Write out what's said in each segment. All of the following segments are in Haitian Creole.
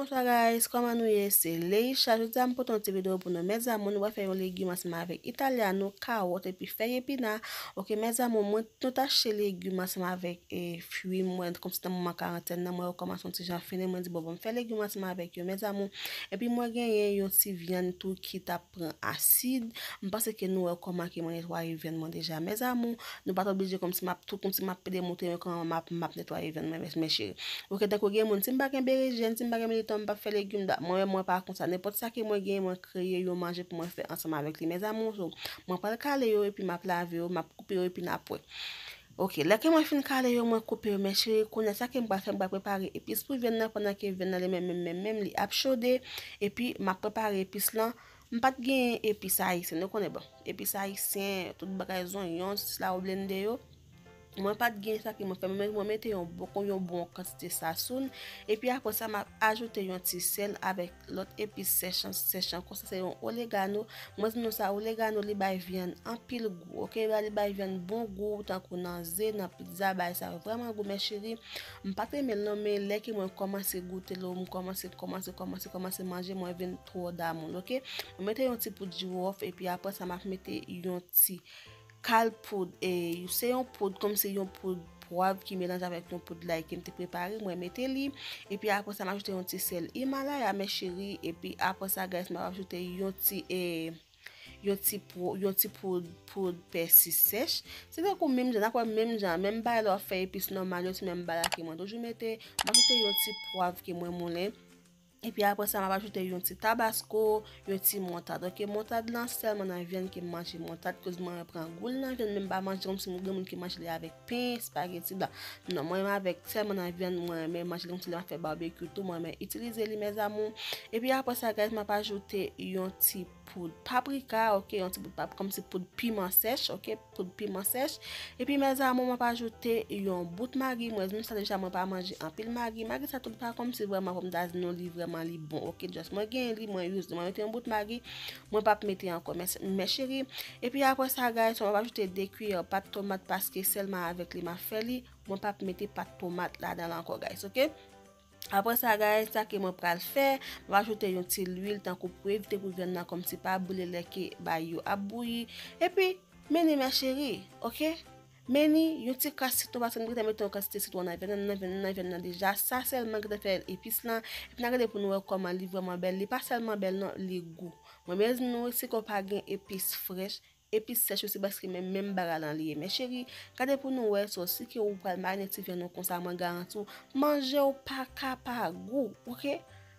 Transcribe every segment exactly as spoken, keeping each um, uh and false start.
Bonsoir guys, kòman nou ye? Se Leisha. Jodi a m pote yon ti videyo pou nou. Mes amours, nou va fè yon legim ansanm avèk italiano, kawòt epi fèy epina. Ok, mes amours, mwen nou t achte legim ansanm avèk e, fwi mwen, kòmsi nan moman karantèn nan, mwen yo kòmanse yon ti jan fini, mwen di bon, bon, m fè legim ansanm avèk yo, mes amours. Epi mwen genyen yon ti vyann tou ki t ap pran asid. M panse ke nou wè kòman ke mwen netwaye vyann mwen deja, mes amours. Nou pa t oblije kòmsi m ap tou, kòmsi m ap pede montre nou kòman m ap, m ap netwaye vyann mwen, mes, mes chéris. Ok, tankou gen moun, si m pa gen berejèn, si m pa gen militon, m p ap fè legim. Da- Mwen menm, mwen pa konsa. Nenpòt sa ke mwen genyen, mwen kreye yon manje pou mwen fè ansanm avèk li, mes amours. So, mwen pral kale yo, epi m ap lave yo, m ap koupe yo, epi n ap wè. Ok, lè ke mwen fin kale yo, mwen koupe yo, mes chéris, kounye a sa ke m pral fè, m pral prepare epis pou vyann nan, pandan ke vyann nan li menm, menm, menm, menm, li ap chode, epi m ap prepare epis lan. M pa t genyen epis ayisyen, nou konnen bon. Epis ayisyen, tout bagay zonyon, sila ou blende yo. Mwen pa t gen sa ke mwen fè, mwen, mwen mete yon bon, yon bon kantite sasoun. Epi apre sa, m ap ajoute yon ti sèl avèk lòt epis sèch, sèch ankò. Sa se yon oregano. Mwen di nou sa, oregano, li bay vyann anpil gou, ok? Li bay vyann bon gou, tankou nan ze, nan pizza, bay sa yo vrèman gou, mes chéris. M pa t renmen l non, men lè ke mwen kòmanse goute l, m kòmanse, kòmanse, kòmanse, kòmanse manje, mwen vin twò damou l, ok? Mwen mete yon ti poud jiwòf, epi apre sa, m ap mete yon ti kal poud, e se yon poud, kòmsi yon poud pwav ki melanje avèk yon poud lay ke m te prepare, mwen mete li. Epi apre sa, m ajoute yon ti sèl Himalaya, mes chéris. Epi apre sa, guys, m ap ajoute yon ti, e, yon ti, pou, yon ti poud, poud pèsi sèch. Se tankou menm jan, n ap wè menm jan, menm bagay la w ap fè epis nòmal yo, se menm bagay la ke mwen toujou mete. M ajoute yon ti pwav ke mwen moulen. Epi apre sa, m ap ajoute yon ti tabasko, yon ti montad. Ok, montad lan sèlman nan vyann ke m manje montad, koz mwen pran gou l nan vyann, men m pa manje kòmsi gen moun ki manje li avèk pen, espageti, bla. Non, mwen menm avèk sèlman nan vyann, mwen renmen manje li kòmsi lè m ap fè babekyou tou, mwen renmen itilize li, mes amours. Epi apre sa, guys, m ap ajoute yon ti poud paprika, ok, yon ti poud pap, kòmsi poud piman sèch, ok, poud piman sèch. Epi, mes amours, m ap ajoute yon bout magi. Mwen di nou sa deja, mwen pa manje anpil magi. Magi sa tou pa kòmsi vrèman, fò m ta di nou li vrèman li bon, ok, just mwen genyen li, mwen use li, mwen mete yon bout magi, mwen p ap mete ankò, mes, mes chéris. Epi apre sa, guys, m ap ajoute de kiyè pat tomat paske sèlman avèk li m ap fè li. Mwen p ap mete pat tomat ladan l ankò, guys, ok? Apre sa, guys, sa ke mwen pral fè, mwen ajoute yon ti lwil tankou pou evite pou vyann nan kòmsi pa brile lè ke bay yo ap bouyi. Epi, men ni, mes chéris, ok? Men ni, yon ti kras sitwon, paske m gentan mete yon kantite sitwon nan vyann nan, nan vyann nan, nan vyann nan deja. Sa sèlman gentan fè epis lan. Epi n a gade pou nou wè kòman li vrèman bèl. Li pa sèlman bèl non, li gou. Mwen menm di nou, si ke w pa gen epis frèch, epis sèch yo, se prèske menm, menm bagay lan li ye. Mes chéris, gade pou nou wè, so, si ke ou pral marine ti vyann ou konsa, mwen garanti w, manje w pa ka pa gou, ok?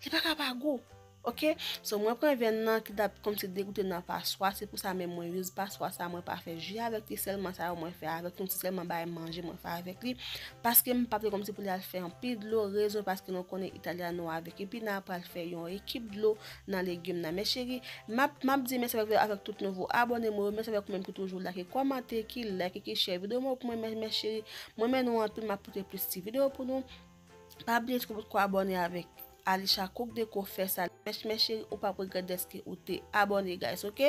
Li pa ka pa gou, ok? So, mwen pran vyann nan ki t ap kòmsi degoute nan paswa, se pou sa menm mwen use paswa sa, mwen pa fè ji avèk li, sèlman sa yo mwen fè avèk li, se sèlman bagay manje mwen fè avèk li, paske m pa vle kòmsi pou li al fè anpil dlo, rezon paske nou konnen italiano avèk epina pral fè yon ekip dlo nan legim nan. Mes chéris, m ap, m ap di mèsi avèk, avèk tout nouvo abòne mwen yo, mèsi avèk ou menm ki toujou like, kòmante, ki like, ki share videyo mwen pou mwen, mes, mes chéris. Mwen renmen nou anpil, m ap pote plis ti videyo pou nou. Pa bliye tou potko abòne avèk Alisha Cook Deco, fè sa. Mes, mes chéris, ou p ap regrèt dèske ou te abòne, guys, ok?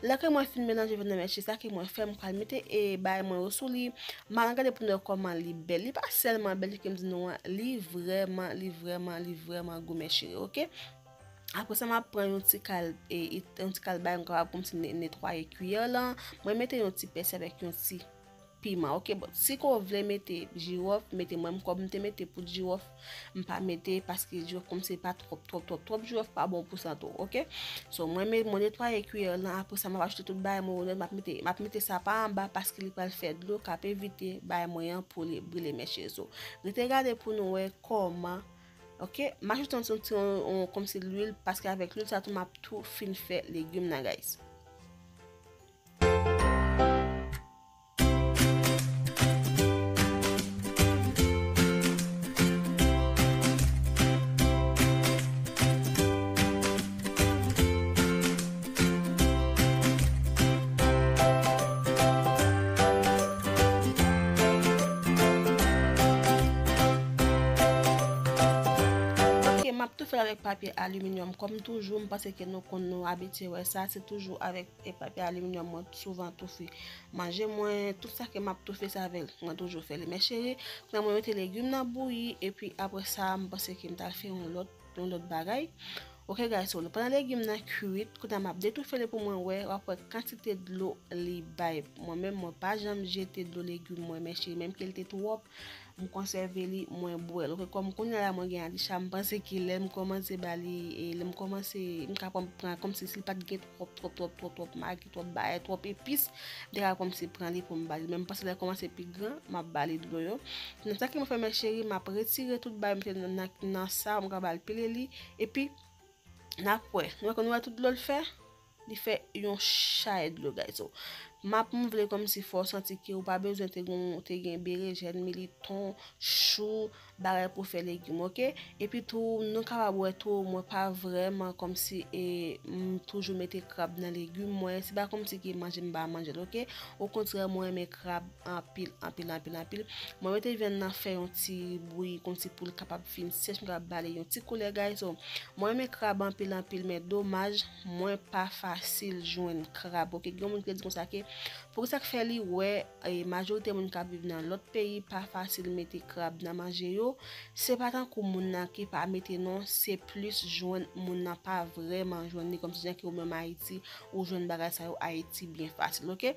Lè ke mwen fin melanje vyann nan, mes chéris, sa ke mwen fè, m pral mete e bay mwen yo sou li. M al gade pou nou wè kòman li bèl. Li pa sèlman bèl ke m di nou an, li vrèman, li vrèman, li vrèman gou, mes chéris, ok? Apre sa, m ap pran yon ti kal, e, e, yon ti kal bay, m kapab kòmsi ne-, netwaye kiyè lan. Mwen mete yon ti pèsi avèk yon ti piman, ok? Bon, si ke w vle mete jiwòf, mete, mwen, m, kòm m te mete poud jiwòf, m pa mete, paske jiwòf kòmsi pa twòp, twòp, twòp, twòp jiwòf pa bon pou sante w, ok? So, mwen, me-, mwen netwaye kiyè lan, apre sa, m ap ajoute tout bagay mwen yo nèt, m ap mete, m ap mete sa pa anba, paske li pral fè dlo k ap evite bagay mwen an pou li brile, mes chéris. So, rete gade pou nou wè kòman Ok, m ajoute yon ti, yon, yon, kòmsi lwil, paske avèk lwil sa tou, m ap tou fin fè legim nan, guys. Ok, m ap tou fè l avèk papye aliminyòm. Kòm toujou, m panse ke nou konn, nou abitye wè sa, se toujou avèk, e, papye aliminyòm mwen souvan toufe manje mwen, tout sa ke m ap toufe se avè l, mwen toujou fè li. Mes chéris, kounye a mwen mete legim nan bouyi, epi apre sa, m panse ke m ta fè yon lòt yon lòt bagay. Ok guys, so pandan legim nan kwit, kounye a m ap detoufe li pou mwen wè, w ap wè kantite dlo li bay. Mwen menm, mwen pa janm jete dlo legim mwen, men cheri, menm ke li te twòp, m konsève li, mwen bwè l. Ok, kòm kounye a la mwen gen Alisha, m panse ke lè m kòmanse ba li, e lè m kòmanse, m ka pran, pran kòmsi si l pa t gen twòp, twòp, twòp, twòp, twòp magi, twòp bagay, twòp epis, m te ka kòmsi pran li pou m ba li. Men m panse lè l kòmanse pi gran, m ap ba li dlo yo. Nan sa ke mwen fè, men cheri, m ap retire tout bagay m te nan, nan, nan sa, m ka ba l pile li. Epi, n ap wè. Nou wè, nou wè tout dlo l fè? Li fè yon chay dlo, guys. So, m ap, m vle kòmsi fè w santi ke ou pa bezwen te gen, te gen berejèn, militon, chou, bagay pou fè legim, ok? Epi tou, nou kapab wè tou, mwen pa vrèman kòmsi, e, m toujou mete krab nan legim mwen. Se pa kòmsi ke manje m pa manje l, ok? Okontrè, mwen renmen krab anpil, anpil, anpil, anpil. Mwen mete vyann nan fè yon ti bouyi kòmsi pou l kapab fin sèch, m kapab ba li yon ti koulè, guys. So, mwen renmen krab anpil, anpil, men domaj, mwen pa fasil jwenn krab. Ok, gen moun ki te di konsa ke, poukisa k fè li wè, e, majorite moun k ap viv nan lòt peyi pa fasil mete krab nan manje yo, se pa tankou moun nan ki pa mete non, se plis jwenn moun nan pa vrèman jwenn li, kòmsi jan ke ou menm Ayiti, ou jwenn bagay sa yo Ayiti byen fasil, ok?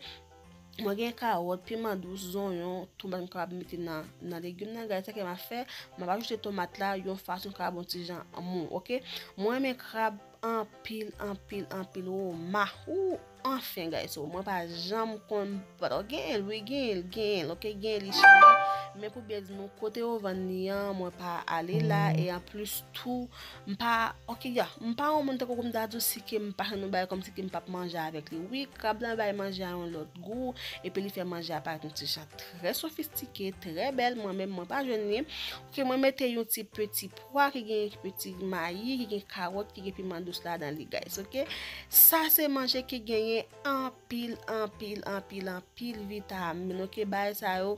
Mwen gen kawòt, piman dous, zonyon, tomat m kapab mete nan, nan legim nan, guys, sa ke m ap fè, m ap ajoute tomat la yon fason k ap yon ti jan mou, ok? Mwen renmen krab anpil, anpil, anpil, o ma, ou, anfen, guys, so, mwen pa janm konn, pardon, genyen l, wi, genyen l, genyen l, ok, genyen li cheri, men pou byen di nou, kote yo vann li an, mwen pa ale la, e anplis tou, m pa, ok, ya, m pa yon moun tankou pou m ta di w si ke m pa fè nou bagay kòmsi ke m p ap manje avèk li. Wi, krab la bay manje a yon lòt gou, epi li fè manje a parèt yon ti jan trè sofistike, trè bèl. Mwen menm, mwen pa jwenn li. Ok, mwen mete yon ti peti pwa ki gen peti mayi, ki gen kawòt, ki gen piman dous ladan li, guys, ok? Sa se manje ki genyen anpil, anpil, anpil, anpil vitamin, ok? Bagay sa yo,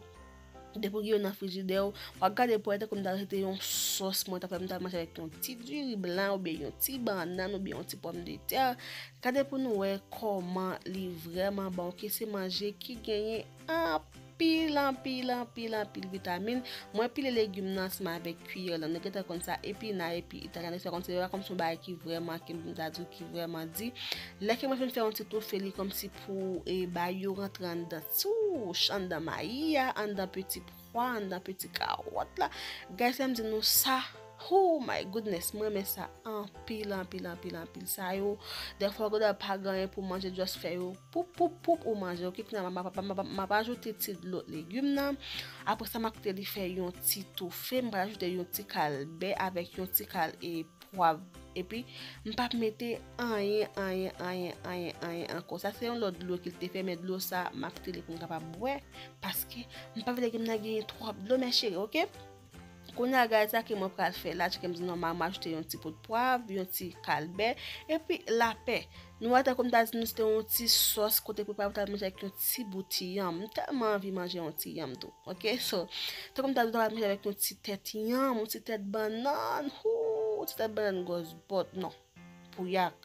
depi w gen yo nan frijidè w, w ap gade pou wè tankou m ta rete yon sòs mwen ta fè, m ta manje avèk yon ti diri blan oubyen yon ti bannann oubyen yon ti pòmdetè. Gade pou nou wè kòman li vrèman bon. Ok, se manje ki genyen anpil, anpil, anpil, anpil vitamin. Mwen pile legim nan ansanm avèk kiyè lan. Nou gentan konn sa, epina, epi italyan, sa konn se pa kòmsi yon bagay ki vrèman, ke m ta di w ki vrèman di. Lè ke mwen fin fè yon ti toufe li kòmsi pou, e, bay yo rantre anndan souch, anndan mayi a, anndan peti pwa, anndan peti kawòt la. Guys, lè m di nou sa, oh my goodness, mwen renmen sa anpil, anpil, anpil, anpil. Sa yo, dèfwa w gen dwa pa gen anyen pou manje, just fè yo poup, poup, poup, ou manje. Ok, kounye a m ap, m ap, m ap, m ap ajoute ti dlo legim nan. Apre sa, m ap kite li fè yon ti toufe. M pral ajoute yon ti kal bè avèk yon ti kal, e, pwav. Epi, m p ap mete anyen, anyen, anyen, anyen, anyen ankò. Sa se yon lòt dlo ke l te fè, men dlo sa, m ap kite li pou m kapab bwè, paske m pa vle ke m nan genyen twòp dlo, men cheri, ok? Kounye a, guys, sa ke mwen pral fè la, jan ke m di nòmal, m ajoute yon ti poud pwav, yon ti kal bè, epi lapè. Nou wè tankou m ta di nou se te yon ti sòs kote pou pral manje ak yon ti bout yanm. M tèlman anvi manje yon ti yanm tou. Ok, so, tankou m ta di w ta pral manje avèk yon ti tèt yanm, yon ti tèt bannann, hoo, ti tèt bannann gòs bòt, non. Pouyak.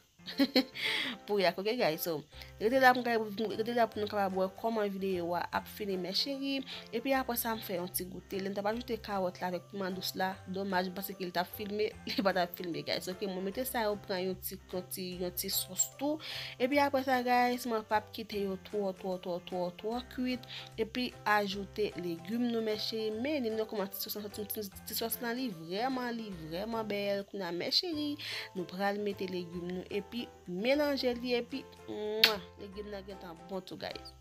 Pouyak, ok, guys? So, rete la pou nou, rete la pou nou kapab wè kòman videyo a ap fini, mes chéries. Epi apre sa, m fè yon ti goute. Lè m t ap ajoute kawòt la avèk piman dous la, domaj, m panse ke li t ap filme, li pa t ap filme, guys. Ok, mwen mete sa yo pran yon ti, yon ti, yon ti sòs tou. Epi apre sa, guys, mwen p ap kite yo twò, twò, twò, twò, twò kwit. Epi ajoute legim nou, mes chéries. Men, li nou kòman ti sòs lan soti, ti, ti sòs lan, li vrèman, li vrèman bèl. Kounye a, mes chéries, nou pral mete legim nou. Epi, melanje li epi, mwa, legim nan gentan bon tou, guys.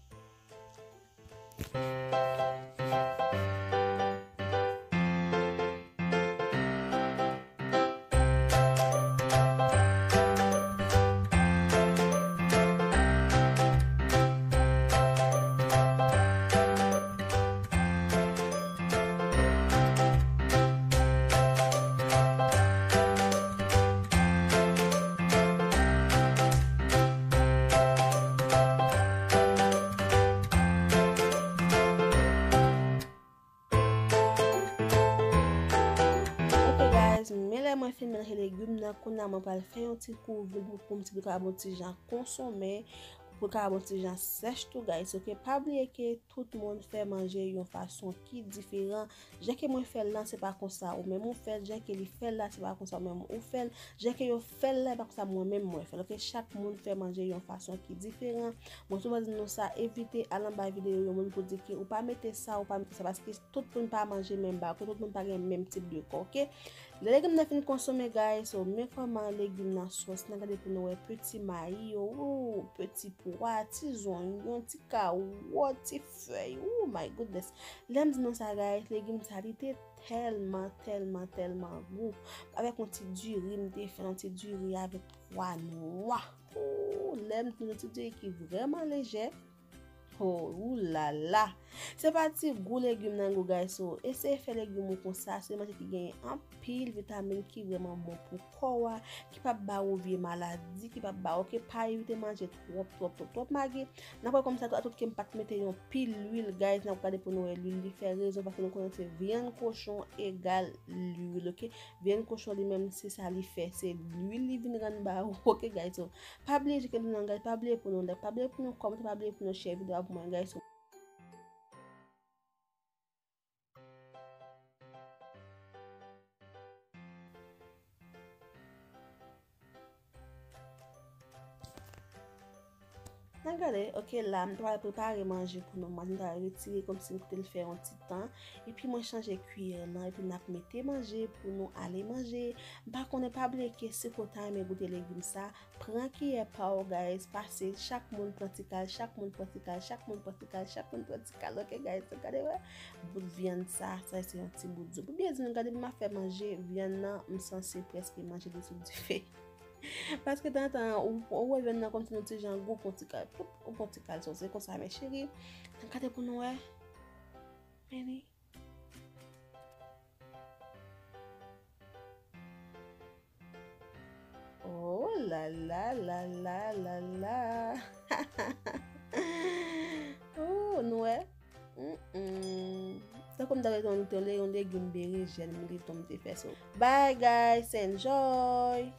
Ok, guys, men lè mwen fin melanje legim nan, kounye a mwen pral fè yon ti kouvri pou, pou m ti kapab yon ti jan konsome. pou l ka bon ti jan sèch tou, guys. Ok, pa bliye ke tout moun fè manje yon fason ki diferan. Jan ke mwen fè l lan, se pa konsa ou menm ou fè l. Jan ke li fè l la, se pa konsa ou menm ou fè l. Jan ke yo fè l la, e pa konsa mwen menm mwen fè l. Ok, chak moun fè manje yon fason ki diferan. Mwen souvan di nou sa, evite al anba videyo yon moun pou di ke ou pa mete sa, ou pa mete sa, paske tout moun pa manje menm bagay, tout moun pa gen menm tip de kò, ok? Lè legim nan fin konsome, guys, so, men kòman legim nan sòs nan, gade pou nou wè peti mayi yo, ou, peti pwa, ti zonyon, ti kawòt, ti fèy, oh my goodness. Lè m di nou sa, guys, legim sa, li te tèlman, tèlman, tèlman gou. Avèk yon ti diri, m te fè yon ti diri avèk pwa nwa. Oh, lè m di nou ti diri ki vrèman lejè. Oh, oulala! Se pa ti gou legim nan gou, guys, so. Eseye fè legim ou konsa, se manje ki genyen anpil vitamin ki vrèman bon pou kò a, ki p ap ba ou vye maladi, ki p ap ba ou, ok, pa evite manje twòp, twòp, twòp, twòp magi. N ap wè kòmsa tou, atout ke m pa t mete yon pil lwil, guys, n ap gade pou nou wè lwil li fè rezon, paske nou konnen se vyann kochon egal lwil, ok? Vyann kochon li menm, se sa li fè, se lwil li vin rann ba ou, ok, guys, so. Pa bliye jike nou nan, guys, pa bliye pou nou like, pa bliye pou nou kòmante, pa bliye pou nou share videyo a pou mwen, guys. Nan gade, ok, la, m ta pral prepare manje pou nou. Manje m ta retire kòmsi m kite l fè yon ti tan. Epi mwen chanje kiyè lan, epi n ap mete manje pou nou ale manje. M pa konnen, pa bliye ke si w ta renmen goute legim sa, pran kiyè pa w, guys, pase, chak moun pran ti kal, chak moun pran ti kal, chak moun pran ti kal, chak moun pran ti kal, ok, guys, so gade, wè, bout vyann sa, sa se yon ti bout zo. Pou byen di nou, gade, m ap fè manje, vyann nan, m sanse prèske manje li sou dife. Paske tanzantan, ou, ou wè vyann nan kòmsi yon ti jan gou, pran ti kal, ploup, ou pran ti kal, so, se konsa, mes chéris. Gade pou nou wè. Meni. Oh la la la la la la. Oh, nou wè? Mm-mm. Tankou m ta wè yon, yon, yon legim berejèn militon m te fè, so. Bye, guys, enjoy.